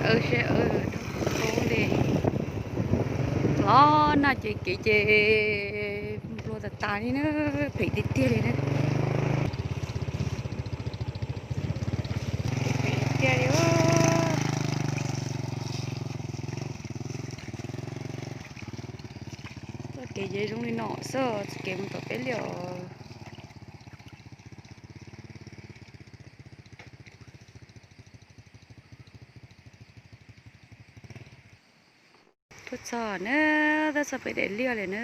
Aw seb, aw, dhau li. Los no ces kev ces nplua tas tas li na, phem tiag tiag li na. Phem tiag li. Txoj kev ces zoo li no xwb, txoj kev mus tom peb liaj os. Tuaj txog na, tuaj txog peb daim liaj lawm na.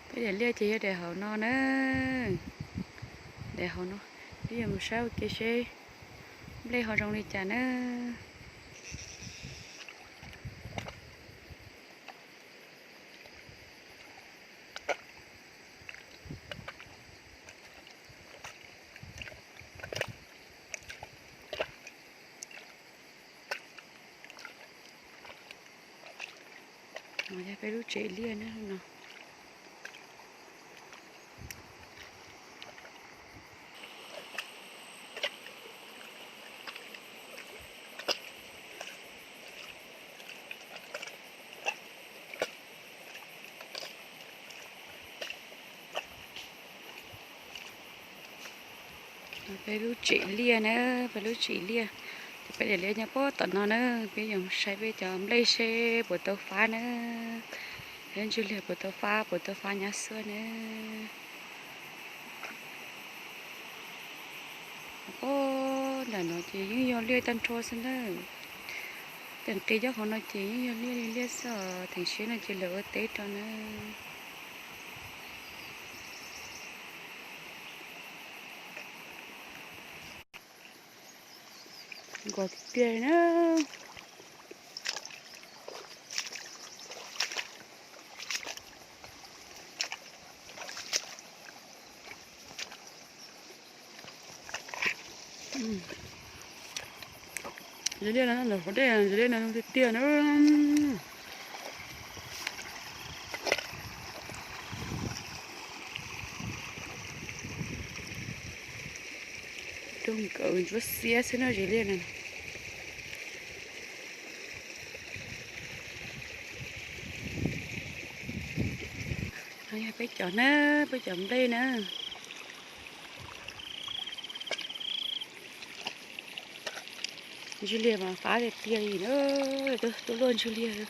Peb daim liaj ces yog daim hauv no na. Daim hauv no, peb yuav mus saib ua ke seb nplej ho zoo li cas na. No yog peb lub tsev liaj na no. Peb lub tsev liaj na, peb lub tsev liaj. Ces peb daim liaj nyob puag tom no na, peb yuav saib peb cov nplej seb puas tau fab na. Peb ntsuj liaj puas tau fab, puas tau fab nyab xuab na. Puag nram no ces yeej yog liaj tag nrho xwb na. Tej qis nyob hauv no ces yeej yog liaj li liaj xwb os, theem siab no ces lawv ua teb rau na. Nkos tiag tiag na. Ze liaj no ntawm qhov dej, ze liaj no zoo tiag tiag na. Rau nkawd ntsuab xiab xwb no ze liaj no. No yog peb cov na, peb cov nplej na. Ntsuj liaj mas fab tiag tiag li na, tuaj luaj ntsuj liaj.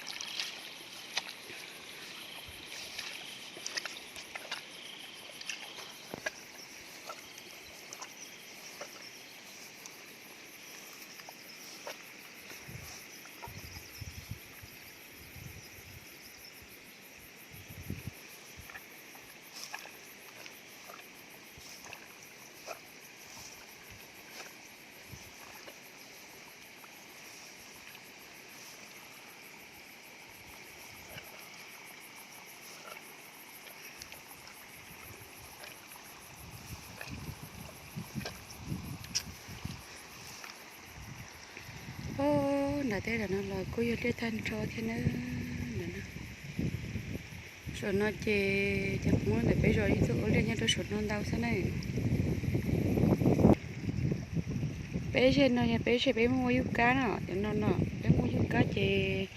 Ub, nram tej no los kuj yog liaj tag nrho thiab na. Saum no ces cov Hmoob ntawm peb zos yeej tuaj ua liaj nyob rau saum no ntau xwb na. Peb zeg no yog peb zeg peb muaj ua yub kab na, cov no no peb muaj ua yub kab ces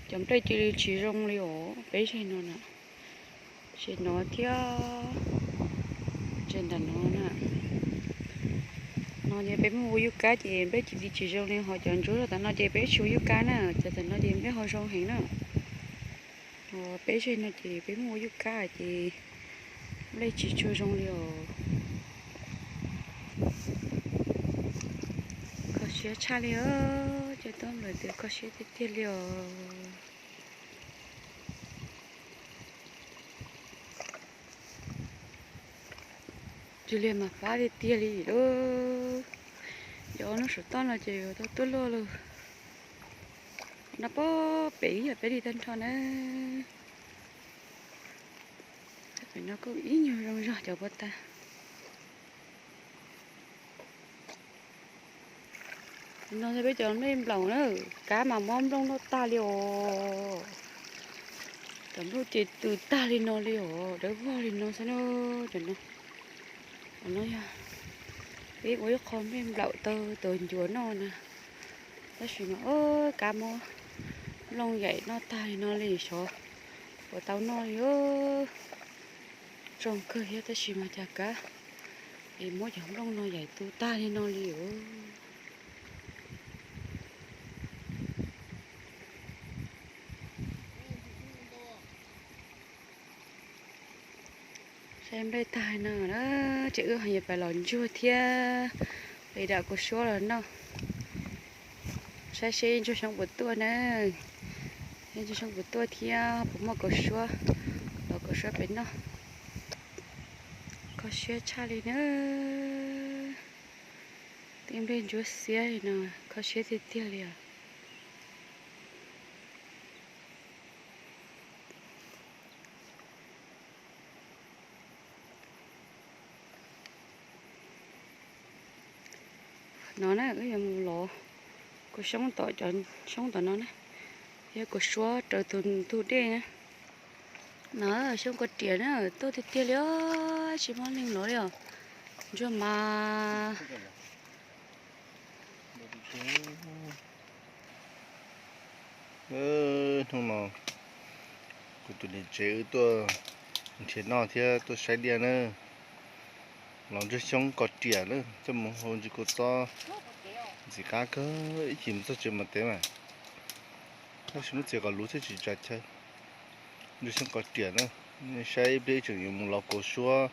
cov nplej cia li tsis zoo li os, peb zeg no na. Zeg no thiab, zeg nram no na. No ces peb muaj ua yub kab ces nplej cia li tsis zoo li, ho cov ntsuab tom no ces peb tsis ua yub kab na, cov tom no ces nplej ho zoo heev na. Peb zeg no ces peb muaj ua yub kab ces nplej tsis tshua zoo li os. Kho siab tshaj li os, cov tuaj nplawm tias kho siab tiag tiag li os. Ntsuj liaj mas fab tiag tiag li lauj. Yog hnub saum toj no ces yuav tau tuaj luaj lawm. No puag pem yog peb li tag nrho na. Pem no kuj ib nyuag zoo zog cov puag ta. No yog peb cov nplej nplaum na, kab mas mob nplooj noj tag li os. Cov nplooj ces tws tag li no li os, dawb vog li no xwb na. Cov no, no yog Peb ua ib qho nplej nplaum tau tus ncuav noj na. Tab sis mas kab muab nplooj yaim noj tag li no li xyov puas tau noj li. Tsoom kawg thiab tab sis mas cas kab es muab cov nplooj no yaim tu tag li no li os. Saib nplej tag no na, ces wb ho yuav pais los ntsuag thiab, pais dam kaus suab los noj. Saib seb ntsuag xyoob puas tuaj na, ntsuag xyoob puas tuaj thiab puas muaj kaus suab, los kaus suab pem noj. Kho siab tshaj li na, tej nplej ntsuab xiab li no, kho siab tiag tiag li os. No na, wb yuav mus lov kaus xyoob tom cov xyoob tom no na, thiab kaus suab raws tus ntug dej na. No xyoob kos riam na, tuaj tiag tiag li os, tsis muaj neeg lov li os. Ntsuag mas. Hnub no kuv tus niam tsev wb tuaj nrhiav noj thiab tuaj saib liaj na. Los ntsuag xyoob kos riam na, coj mus hau ntsis kua txob ntxim qab kawg, ib chim mus txog tsev mas tev mas. Tab sis muab txiav kom luv thiab tsis tsa chaw. Ntsuag xyoob kos riam na, saib ib pliag wb tseem yuav mus lov kaus suab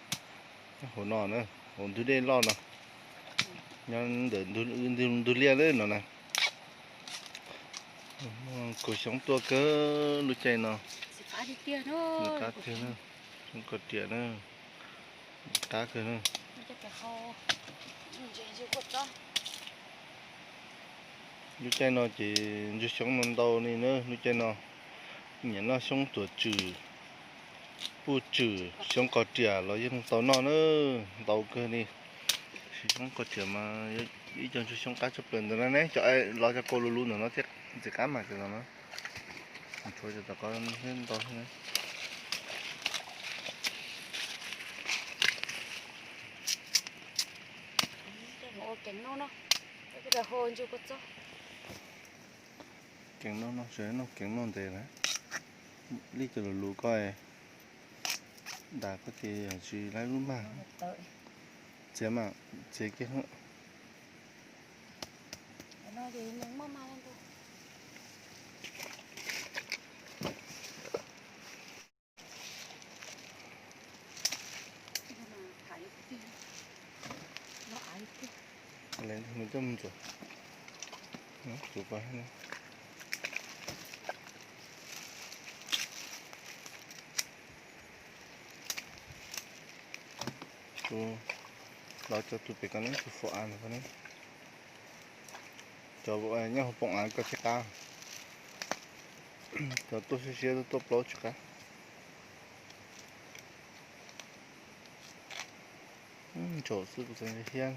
hauv no na, hauv ntug dej loj no, nyob ntawm ntug liaj lawm no na. Kaus xyoob tuaj kawg lub caij no. Qab tiag, xyoob kos riam na, qab kawg na. Lub caij no ces ntsuag xyoob no ntau li na, lub caij no nyiam noj xyoob tuam tswm, puj tswm, xyoob kos riam los yeej tau noj na, ntau kawg li. Siv xyoob kos riam mas ib co ntsuag xyoob qab tshaj plaws ntawd na ne, cov lov cov kaus luv luv ntawm no thiab ntxim qab mas cov no na. Tshuav cov tom qab thiab ntau thiab na. Keev noj no, sawv daws noj keev noj ntev na. Lij cov luv luv koj ntas koj ces yog tsis laib lub mag. Txiav mas, txiav kiag. Mus coj mus ntxuav. Tus pa tus, los cov tus pem ko ne, tus fo av no ko ne. Cov nyob hauv poom av ko tsis qab. Cov tuaj siab siab tuaj plaub tsis qab. Ntsaum xwb kuv txawm hiab.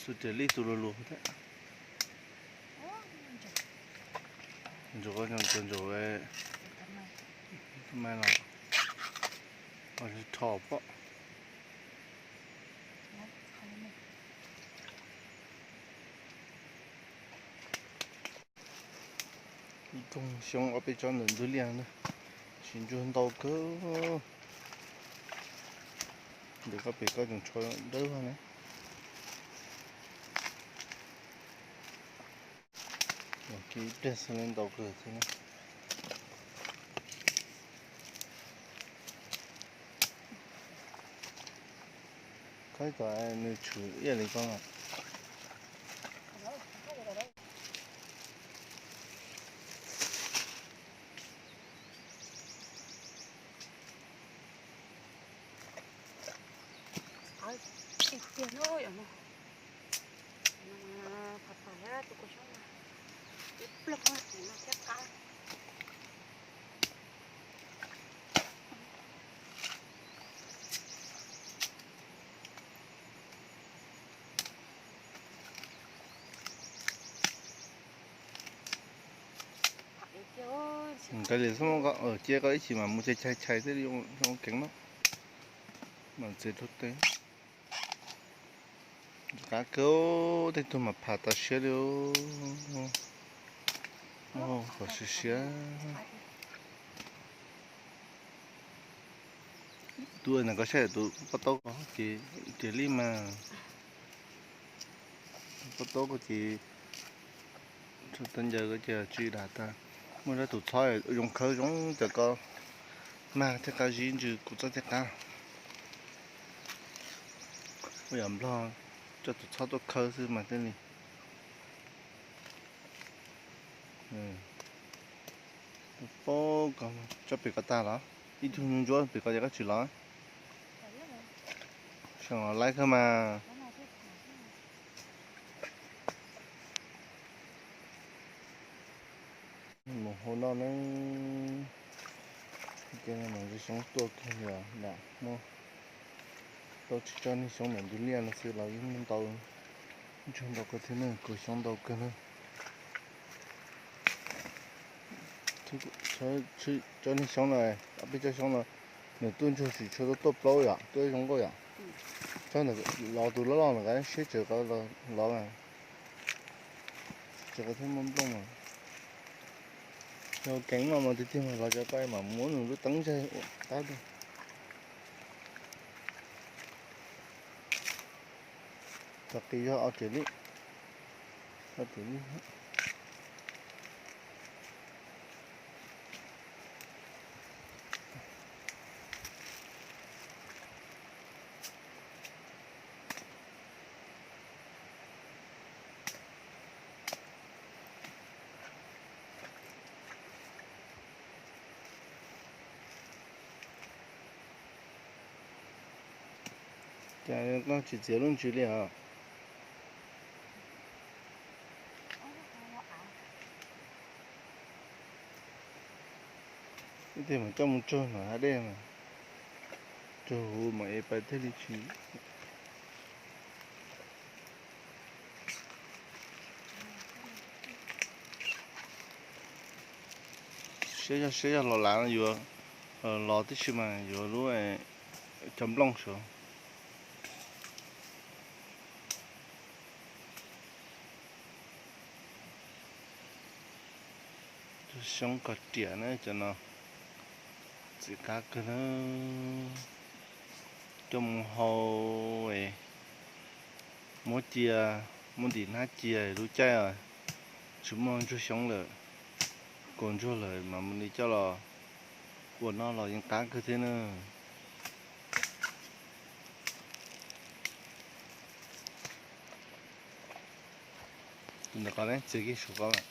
Xwb tias lij tus luv luv thiab. Ntsaum, ntsaum, mai los rho pob. Ib koog xyoob ob peb tsob ntawm ntug liaj na, tsis ntsuag ntau kawg. Ntawm koj pem koj tseem tshuav dawb vag ne. Los kiag ib pliag xwb ntau kawg thiab. Khaib tom nws tshwm ib yam li ko. Qab tiag tiag no, yog no, no mas phav phav thiab tus kua xyoob no, ib ploog no thiab qab. Kav liam xwb, cia koj ib chim mas mus chais chais chais thiaj li zoo keev no. Mas txiav rau tej. Qab kawg, tej tug mas pham tas siab li. Kom siav siav. Tus ntawm koj saib tus pob taub ko ces tiag li mas. Pob taub ko ces txhob tau ncaws ko ces tsis dam tas. Muaj zaj tus txhob zoo khawb zoo cas ko mag thiaj qab zib ntsws kuv txoj thiaj qab. Ua yam nplog coj tus txhob tuaj khawb xwb mas thiaj li. Paub ko tsob pem ko tag los? Ib tug ntsuab pem ko ces koj tsis los? Seem los laib kawg mas. Mus hauv no ne, ces no mas xyoob tuaj kawg li os, muaj tau tsis tsob niag xyoob ntawm ntug liaj no xwb los yeej muaj ntau, ntsuag ntau kawg thiab na, kaus xyoob ntau kawg na. Tsob niag xyoob no, ob peb tsob xyoob no, nws tuaj ntsuag tsis tshua tuaj plaub yom, tuaj zoo nkauj yom. Tsob ntawm los tus loj loj no siab tsawv qhov los mas, tsawv qhov thiab muaj nplooj mas. Yog keev no mas tiag tiag mas los cov paj mas muab nws lub teeb zaig ua qab. Cov qis yog ob riam li, ob riam li. Cas koj tsis txiav lub ntsws li os? Ib teg mas coj mus tsuag no hav dej mas, tsuag huv mas es pais thiaj li tsis. Siab yog, siab yog los lav no yuav los tib si mas yuav lub cov nplooj saud. Xyoob koj riam na cov no, txiv qab kawg na. Coj mus hau, muab cia, muab ntim hnab cia lub caij tsis muaj ntsuag xyoob lawm, kaus ntsuag lawm mas mus li coj los ua noj los yeej qab kawg thiab na. Tus ntawm ko ne, txiav kiag saum ko lawm.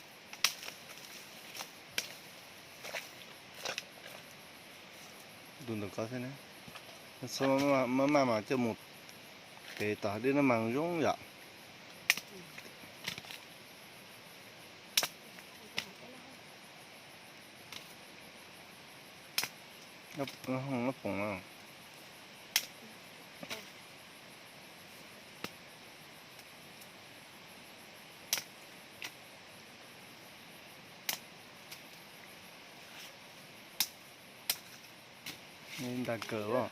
Tus ntawm ko thiab ne, txhob maj maj mas coj mus tev tom dej no mas zoo yom. Nyob poom no. Nta kawg os.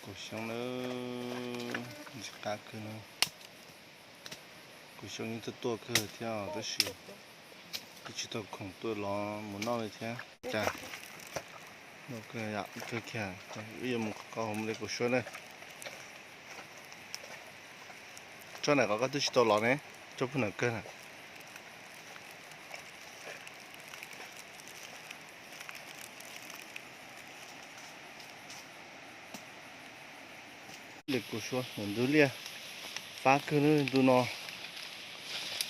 Kaus xyoob na, ntxim qab kawg na. Kaus xyoob yeej tuaj tuaj kawg thiab tab sis kuj tsis tau khoom tuaj los mus noj li thiab. Cas, kawg kiag, wb yuav mus qhov mus de kaus suab na. Tsob ntawm ko koj twb tsis tau los ne, tsob puag nram kawg na. De kaus suab ntawm ntug liaj, fab kawg na ntu no.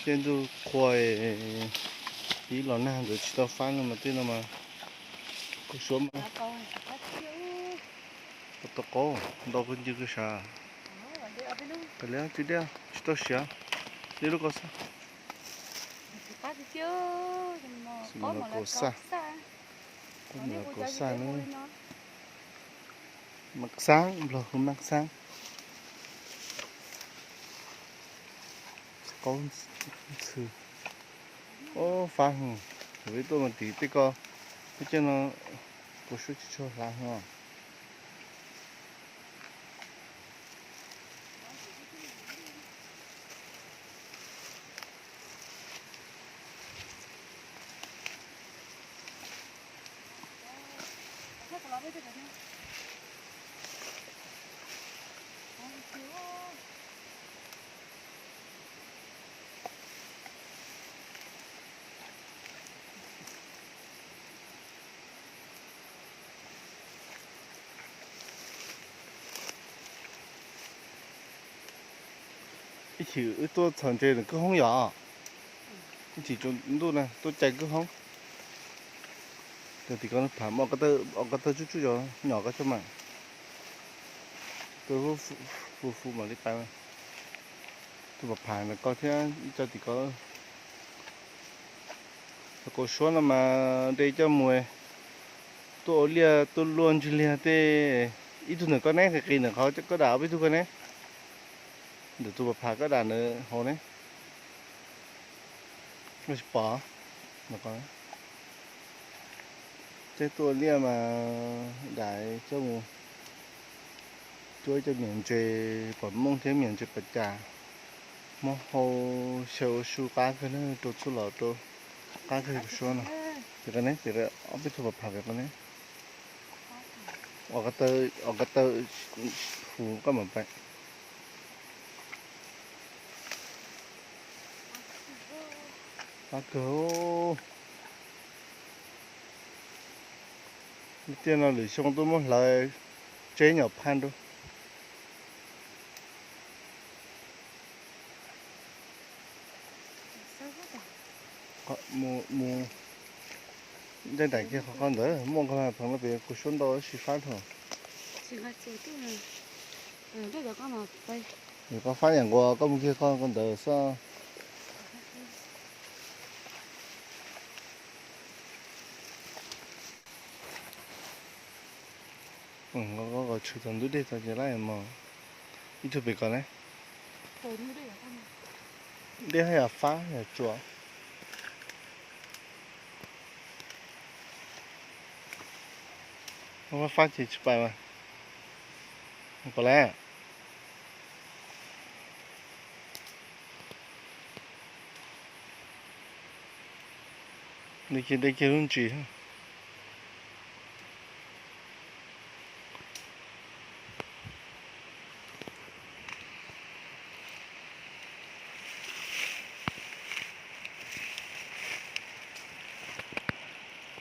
Tej ntuj qhua, ib los nag ntawd tsis tau fab no mas tej no mas kaus suab mas tau qaub ntau kawg ncw kawg sav. Kav liam, tsis diaj, tsis tau siav, ib lub ko xwb. Mus los kaus xaj, mus los kaus xaj na. Mab xaab, Nplog hu mab xaab. Qaub ntxhw. Ob, fab heev. Kuv tuaj mus tim tej ko, tej ceg no kuv suab tsis tshua hlav heev os. Ib chim wb tuaj txhos ntses ntawm kwj hoob yom. Ib chim tsaus ntuj na tuaj cais kwj hoob. Cov tim ko pham, ob ko taw tsuj tsuj zog nyom ko tso mas. Tus hu fu mam li pais. Tus pham pham ntawm ko thiab ib co tim ko. Cov kaus suab no mas de coj mus tuaj ua liaj tuaj luaj ntsig liag tej. Ib tug ntawm koj neb, qis qis ntawm qhov koj dam ob peb tug ko neb. Ntawm tus pham pham koj dam ntawd hauv ne. Tsis pom. Tej tuaj ua liaj mas dam coj mus cuab cov miam ntses pom mooj thiab miam ntses pas cas. Hmoob hau xyaw ua su qab kawg na, rau txuj lom rau qab kawg kaus suab no. Pem qhov ne, pem ob peb tug pham pham pem qhov ne. Os, ko taw hu koj mam pais. Qab kawg. Tiaj no lwm xyoo tuaj muab hlawv tseb nyom phaj nrau. Mus, mus, ncaij nraim kiag qhov ntawd muaj nqag pheev no pem kuv suab ntau tab sis fab dhau. Yog koj fab yam nqua koj mus kiag qhov ntawd xwb. Koj tshwm tau ntug dej tau ces lab mos. Ib tug pem ko ne. Dej haj yam fab yam tsuas. Fab fab ces tsis pais mas. Pom lawm. Nws ces de kiag lub ntsis.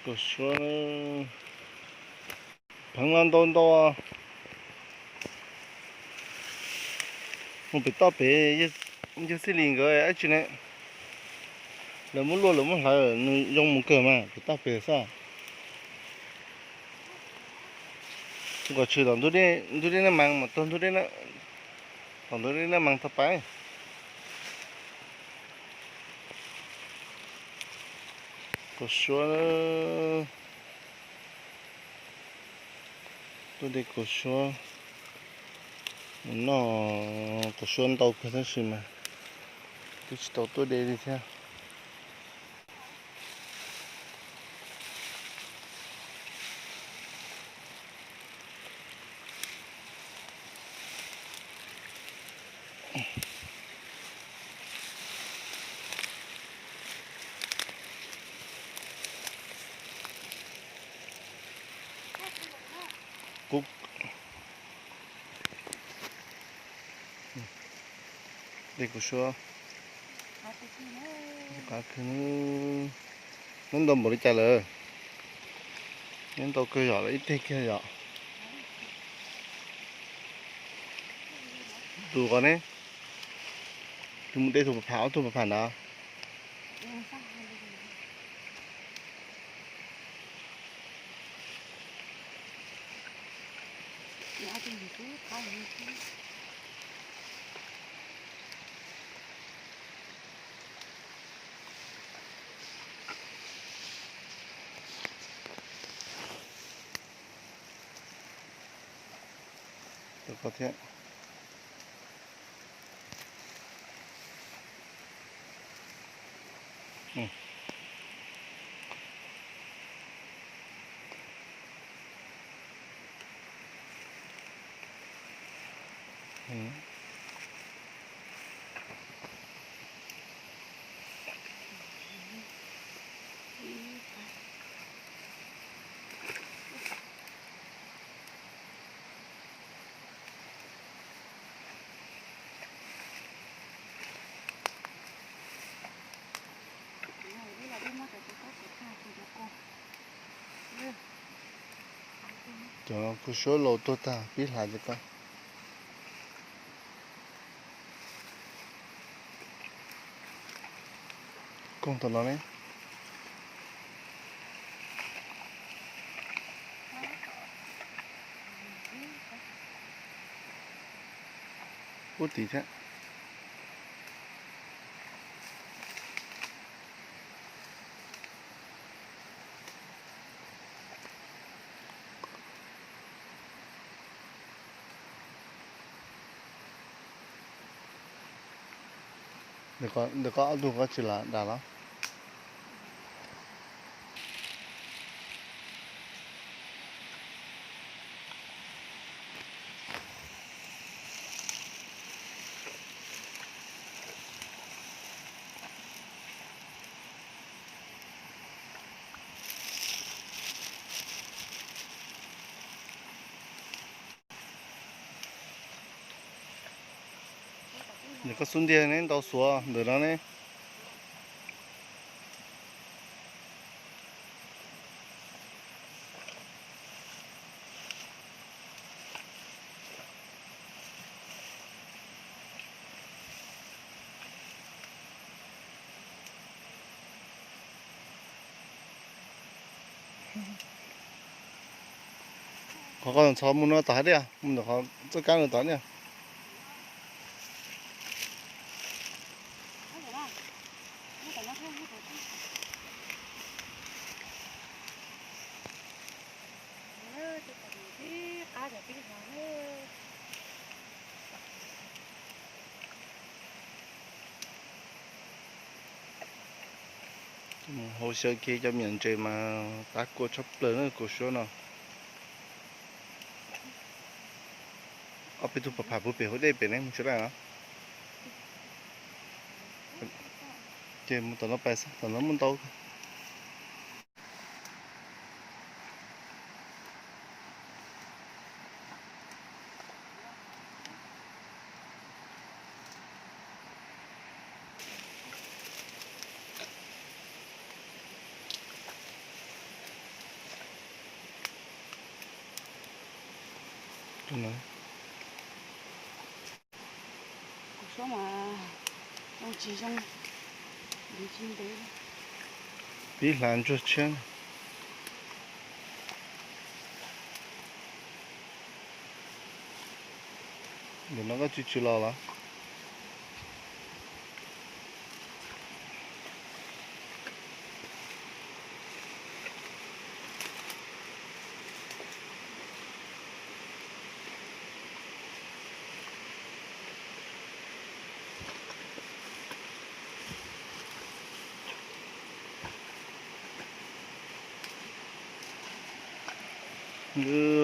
Kaus suab, pheev no ntau ntau. Mus pem toj pem yawg Xij Lis nkawd dab tsi ne, lawv muab luaj lawv muab hlawv nws zoo mus kawg mas pem toj pem xwb. Kom tshwm tom ntug dej Naj Mees mas tag ntug dej, tom ntug dej Naj Mees tag pais. Kaus suab, tuaj de kaus suab, mus noj kaus suab ntau kawg tab sis mas twb tsis tau tuaj de li thiab. Kuv de kuv suab, qab kawg, neb ntau npaum li cas lawm? Neb ntau kawg yom, ib teg kiag yom. Tus ko ne, tus mus de tus pam pham, ob tug pam pham ntawd. Koj thiab. Cov kuv suab laus tuag tag pib hlav ces koj koog tom no ne. Ub tim thiab. Ntawm koj ob tug koj tsis lam dam los? Nws koj xub ntiag ne ntau xuav ntawm no ne. Qhov koj ntxhov mus no tom hav tiaj, mus ntawm qhov txoj kab no tom tiaj. Hauv xyaw kiag cov me nyuam ntses mas tav kua tshaj plaws na, kua suab no. Ob peb tug pam pham puag pem hauv dej pem ne mus tsis laj os. Ces mus tom no pais xwb, tom no muaj ntau. Pib hlav ntsuag tshiab. Ntawm no koj tsis tsis los los?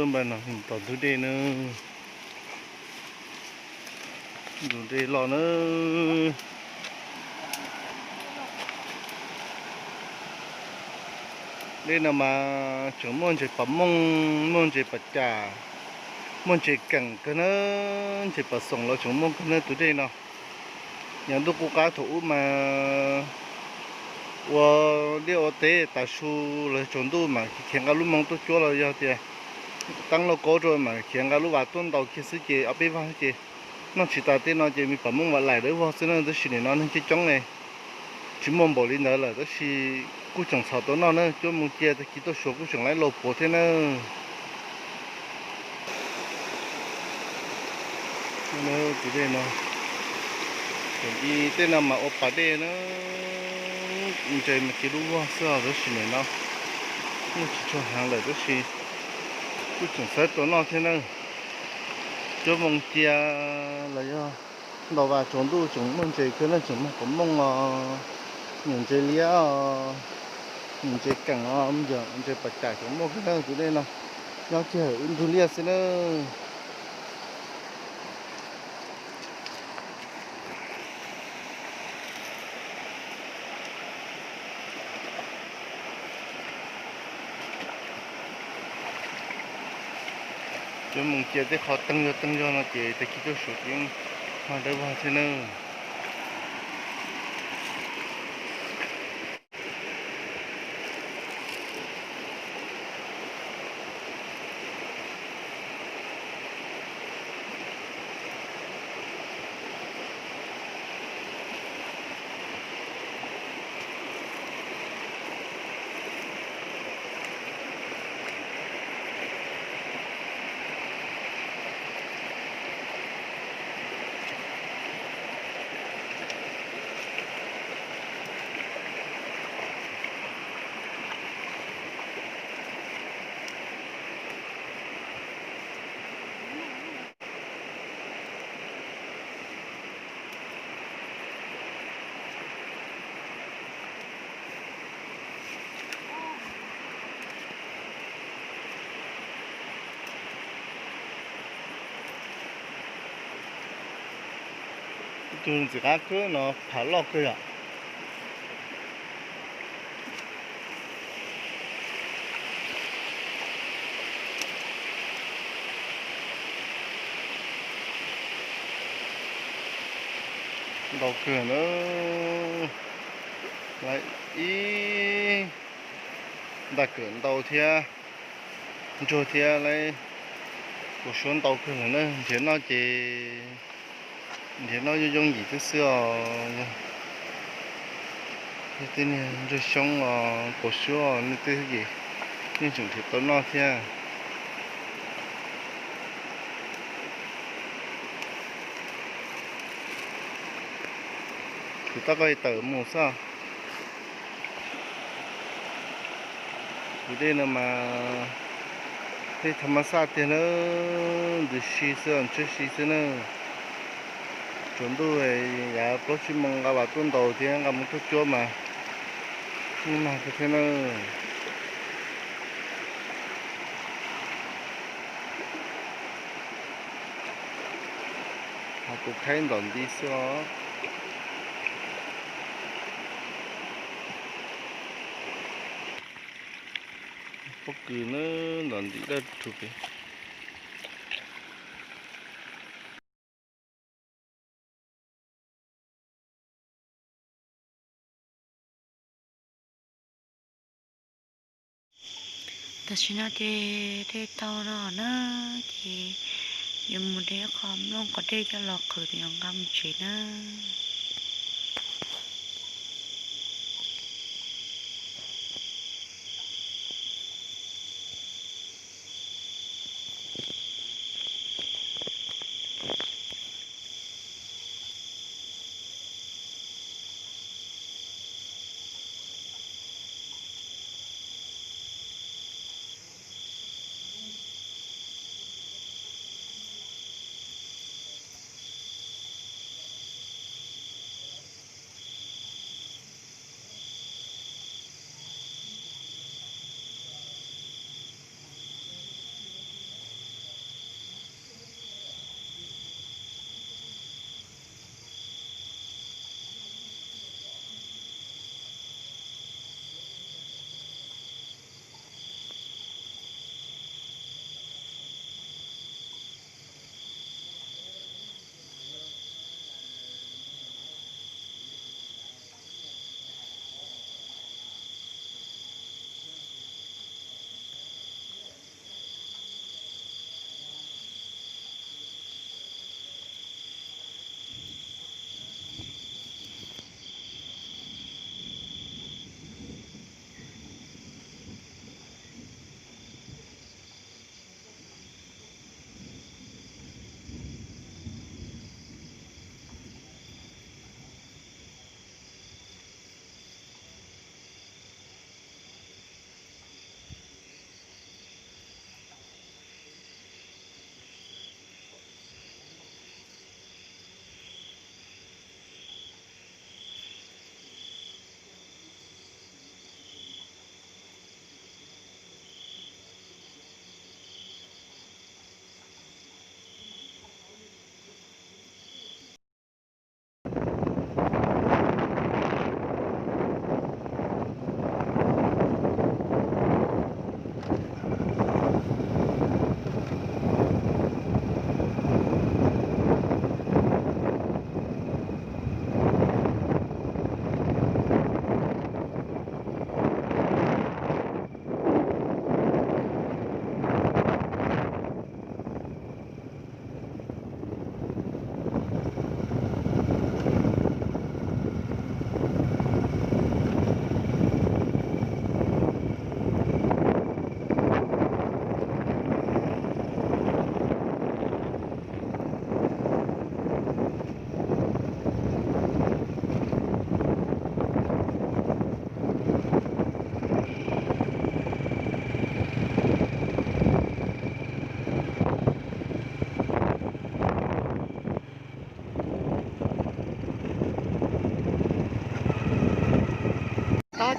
Npaj no tom ntug dej na, ntug dej loj na. Dej no mas tseem muaj ntses pas mooj, muaj ntses pas cas, muaj ntses keem kawg na, ntses pas xoom los tseem muaj kawg na tus dej no. Yog ntuj qub qab thaum ub mas ua liaj ua teb tas su los tsaus ntuj mas khiav nqa lub moo tuaj cuab los yog tias teeb lauj kaub rau mas khiav nqa lub vas tuaj ntaus kiag xwb ces ob peb vag ces noj tsis tas tej no ces me pas mooj vas laim dawb vog xwb na. Tab sis nim no neeg coob coob ne, tsis muaj npaum li ntawd lawm tab sis kuj tseem txhom tau noj na, cuab moo cia tag kis tuaj suav kuj tseem laib lauj puav thiab na. Tus dej no, tej no mas ua pas dej na, ntses mas ci lub vog xwb os, tab sis nim no muaj tsis tshua heev lawm tab sis kuj tseem xav tau noj thiab na. Cuab moos cia los yog ntaus vas tsaus ntuj tseem muaj ntses kawg na, tseem muaj qhov mooj os, nyuam ntses liab os, nyuam ntses keem os, ntses pas cam tseem muaj kawg na. Tus dej no nyob kiag hauv ntug liaj xwb na. Cuab moos cia tej qhov teeg zog teeg zog no ces tag kis tuaj suav ces mag dawb vog thiab na. Tus ntxim qab kawg no phav loj kawg yom. Ntau kawg na. Lawv ib ntag kawm ntau thiab, ntsuag thiab lawv kuv suab ntau kawg lawm na. Nrhiav noj ces nrhiav noj yooj yooj yim twb xwb os. Yog tej niag ntsuag xyoob os, kuv suab os, nej twb ces yeej tseem nrhiav tau noj thiab. Kuv tab koj tawm mus xwb. Tus dej no mas dej tha ma xaj tiag na, ntws si xwb, ntshiab si xwb na. Tsaus ntuj yav plaub tsib moos nqa vas tuaj ntaus thiab nqa mus tuaj cuab mas yeej mag kawg thiab na. Ho kuv khaib ntom nti xwb os. Pob kws na, ntom nti dawb rhuv pem. Tam sim no ces dej tau no na, ces yuav mus de qho nplooj qhov dej coj los qhwv ces yuav nqa mus tsev na.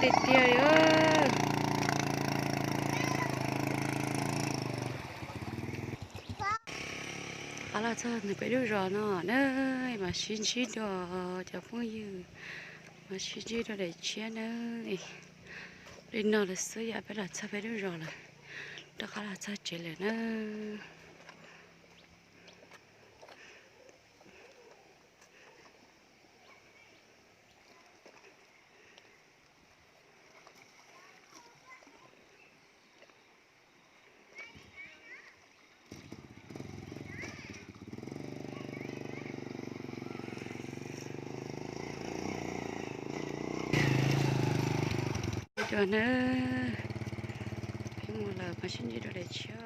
Tiag tiag li. Qab los txog ntawm peb lub zos no na, mas sib ntsib dua cov phooj ywg, mas sib ntsib dua daim tshiab na. Li no lawm xwb yom, peb los txog peb lub zos lawm, rov qab los txog tsev lawm na. Dua na, peb mus lawm mas sib ntsib dua daim tshiab.